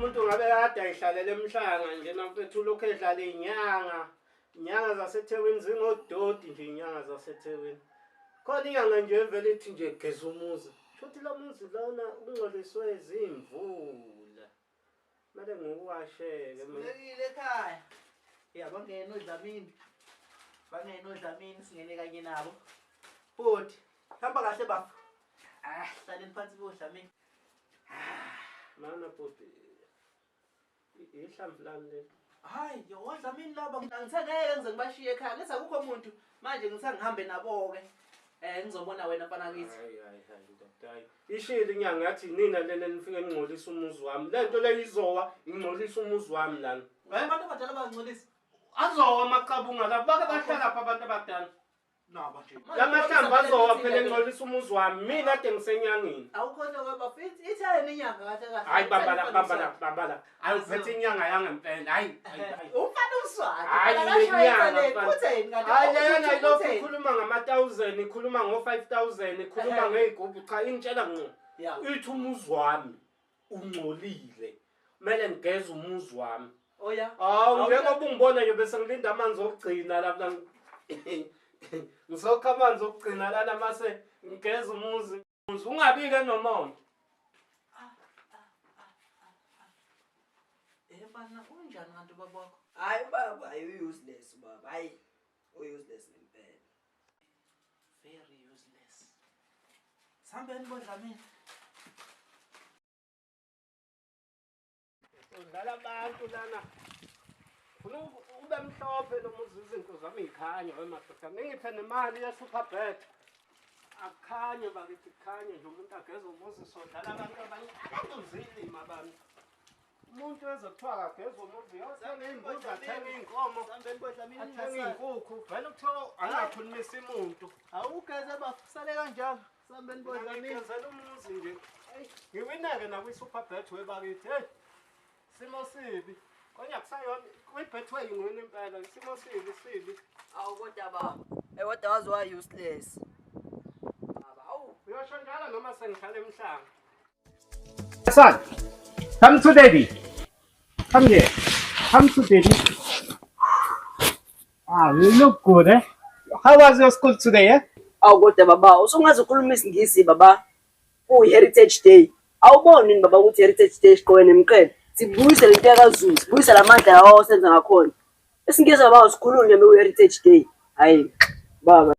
Umuntu ngabe kade ayihlalele emhlanga nje mfethu ulokhu edlala iy'nyanga. Inyanga zaseThekwini zingodoti nje inyanga zaseThekwini. Khona inyanga nje evele ithi nje geza umuzi. Shuthi lo muzi lona ungcoliswe zimvula. Kumele ngiwuwasheke mina. Sikhulekile ekhaya. Ya bangena oDlamini. Bangena oDlamini singene kanye nabo. Bhuti, hamba kahle bafo. Ah, hlaleni phansi boDlamini. Mana bhuti. Ihlamvu lami leli. Hayi, oDlamini laba ngithe ngeke ngize ngibashiye ekhaya. Ngithi akukho muntu. Manje ngithe ngihambe nabo-ke. Eh ngizobona wena mfana kithi. Hayi hayi hayi ndoda hayi. Ishilo inyanga yathi nina lena nifike ningcolisa umuzi wami. Le nto le izowa ingcolisa umuzi wami lana. Hayi abantu abadala bangcolisa. Azowa amaqabunga la bake bahlala lapha abantu abadala. Naba nje. La mahlamvu azowa phela engcolisa umuzi wami. Mina kade ngisenyangeni. Awukhohlwa kwaba fit itheni inyanga kahle kahle. Hayi bamba la bamba la bamba la. Hayi uphethe inyanga yangempela. Hayi hayi hayi. Umfana uswati. Hayi, Phela akashaye le nyanga, eceleni. mfana. Utheni kanti? Hayi leyana Utheni? ilokhu ikhuluma ngama-thousand, ikhuluma ngo-5,000, ikhuluma ngey'gubhu. Cha ingitshela ngqo. Ya. Ithi umuzi wami ungcolile. Kumele ngigeze umuzi wami. Oh ya. Hawu njengoba ungibona nje bese ngilinda amanzi okugcina lapha. Ngisokha amanzi okugcina lana mase ngigeza umuzi. Ungabi-ke nomona. Eh mfana unjani kanti ubaba wakho? Hayi ubaba, hayi u-useless ubaba, hayi u-useless ngempela. Very useless. Sihambeni boDlamini. Udlala abantu lana. Funa ube mhlophe lo muzi izinto zami yikhanye we madoda. Ningiphe nemali ye-super bet. Akukhanye bakithi kukhanye nje umuntu ageze umuzi sodlala abantu abanye. Abantu zilima abantu. Umuntu ezokuthiwa akageze umuzi uyothenga iy'mbuzi athenge iy'nkomo Sihambeni boDlamini. athenge iy'nkukhu. Vele kuthiwa angakhulumisi muntu. Awugeze bafo sale kanjalo. Sihambeni boDlamini. Ngigezela umuzi nje. Eyi, Ngiwineke nakwi-super bet webakithi. Hey, simo sibi. Konya kusayona kwi-betway ngiwina impela. Isimo sibi sibi. Awu kodwa baba, eh kodwa waze wa-useless. Baba, hawu. Uyosho njalo noma sengihlala emhlanga. Son, come to daddy. Come here. Come to daddy. Ah, you look good, eh? How was your school today, eh? Awu kodwa baba, usungaze ukhuluma isiNgisi baba. Kuyi-Heritage Day. Awuboni yini baba ukuthi Heritage Day sigqoke nemiqhele? Sibuyise lento yakaZulu, sibuyise lamandla lawa osenza ngakhona. IsiNgisi baba usikhulunywe bekuyi-Heritage Day. Hayi baba.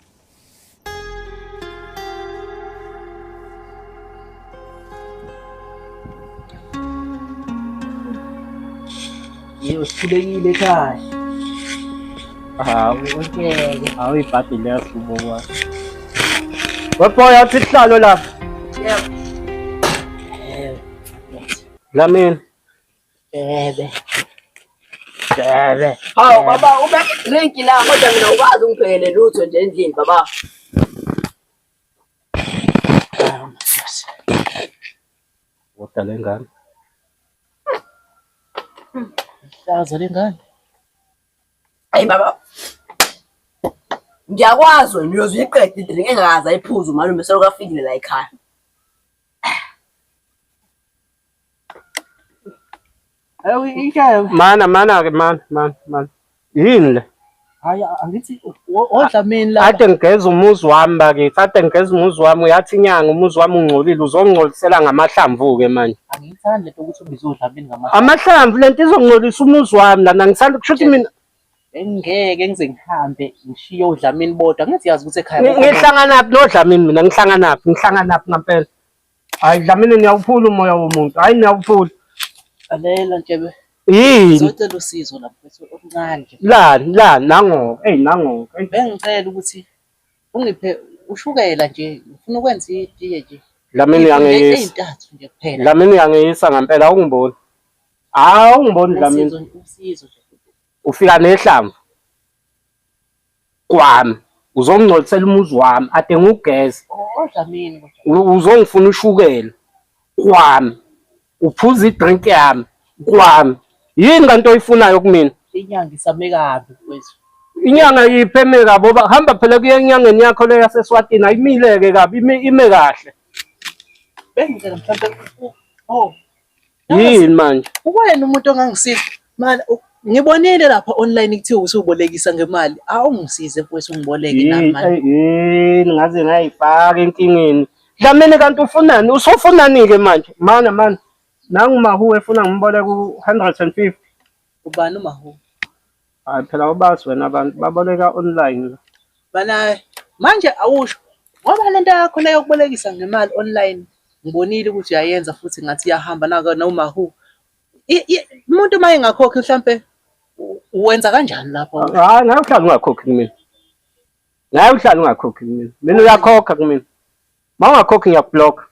Yebo sikhulekile ekhaya. Hawu, Okeke. hawu ibhadi liyasubo kwa. Weboy, athi isihlalo lapha. Yebo. Dlamini. Bebe. Bebe. Hawu baba, ubeka i-drink la kodwa mina ukwazi ungiphekele lutho nje endlini baba. Kodwa le ngane. Hlaza lengane. Hayi baba. Ngiyakwazi wena uyoze uyiqede i-drink engakaze ayiphuze umalume selokhu afikile la ekhaya. Awu intsha. Mana mana ke mana mana mana. Yini le? Hayi angithi oDlamini la. Ade ngigeza umuzi wami bakithi, ade ngigeza umuzi wami uyathi inyanga umuzi wami ungcolile uzongcolisela ngamahlamvu ke manje. Angiyithandi lento ukuthi ubize oDlamini ngama. Amahlamvu lento izongcolisa umuzi wami lana ngithanda kusho ukuthi mina Bengingeke ngize ngihambe ngishiye oDlamini bodwa. Angithi yazi ukuthi ekhaya akukho muntu. ngihlanganaphi noDlamini mina ngihlanganaphi ngihlanganaphi ngampela. Hayi Dlamini niyawuphula umoya womuntu. Hayi niyawuphula. Lalela Ntshebe. Yini? Ngizocela usizo lapho mfethu okuncane nje. La la nango. Ey nango. Ey Bengicela ukuthi ungiphe ushukela nje ngifuna ukwenza itiye nje. Dlamini uyangeyisa. Ey'ntathu nje kuphela. Dlamini uyangeyisa ngempela awungiboni. Hayi awungiboni Dlamini. Usizo usizo nje. Ufika nehlamvu kwami uzongcolisela umuzi wami ade ngugeze ODlamini kodwa. Uzongifuna ushukela kwami uphuza i-drink yami kwami yini kanti oyifunayo kumina Inyanga isame kabi mfethu. Inyanga yiphi eme kabi oba hamba phela kuye enyangeni yakho le yaseSwatini ayimile-ke kabi ime kahle. Bengicela mhlawumbe oh. Yini manje? Uwena umuntu ongangisiza. Manje ngibonile lapha online kuthiwa usubolekisa ngemali. Awungisize mfowethu ungiboleke nami manje. Yini ngaze ngayifaka enkingeni. Dlamini kanti ufunani? Usufunani-ke manje? Mana mana. Nangu Mahu efuna ngimboleke u-150. Ubani uMahu? Hayi phela ubazi wena abantu baboleka online. Bana manje awusho ngoba lento yakho leyo yokubolekisa ngemali online ngibonile ukuthi uyayenza futhi ngathi iyahamba naka noMahu. Umuntu uma engakhokhi mhlampe wenza kanjani lapho? Hayi ngeke uhlale ungakhokhi kumina. Ngeke uhlale ungakhokhi kumina. Mina uyakhokha kumina. Uma ungakhokhi ngiyakublock.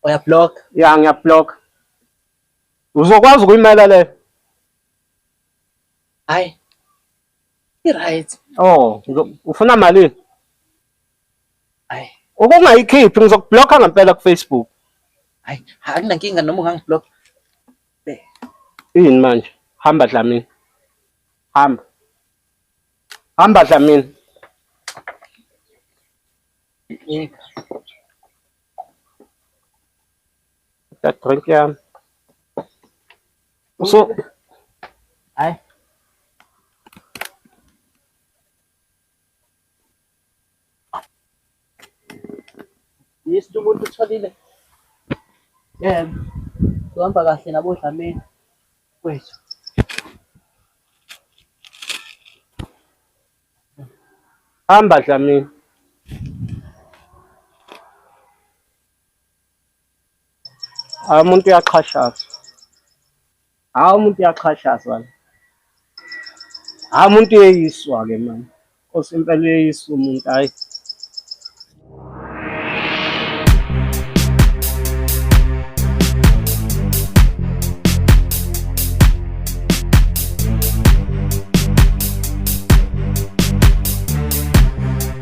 Uyablock? Ya ngiyablock. Uzokwazi ukuyimela leyo? Hayi. I-right. Oh, ufuna malini? Hayi. Ukungayikhiphi ngizokublocka ngempela ku-Facebook. Hayi, akunankinga noma ungangiblock. Yini manje? Hamba Dlamini. Hamba. Hamba Dlamini. Yeka. That drink yami. So Hayi. Yisi umuntu utholile. Yebo. Uhamba kahle nabo Dlamini kwethu. Hamba Dlamini. Hayi umuntu uyaxhashazwa. Hayi umuntu uyaxhashazwa la. Hayi umuntu uyeyiswa ke manje. Nkosi impela uyeyiswa umuntu hayi.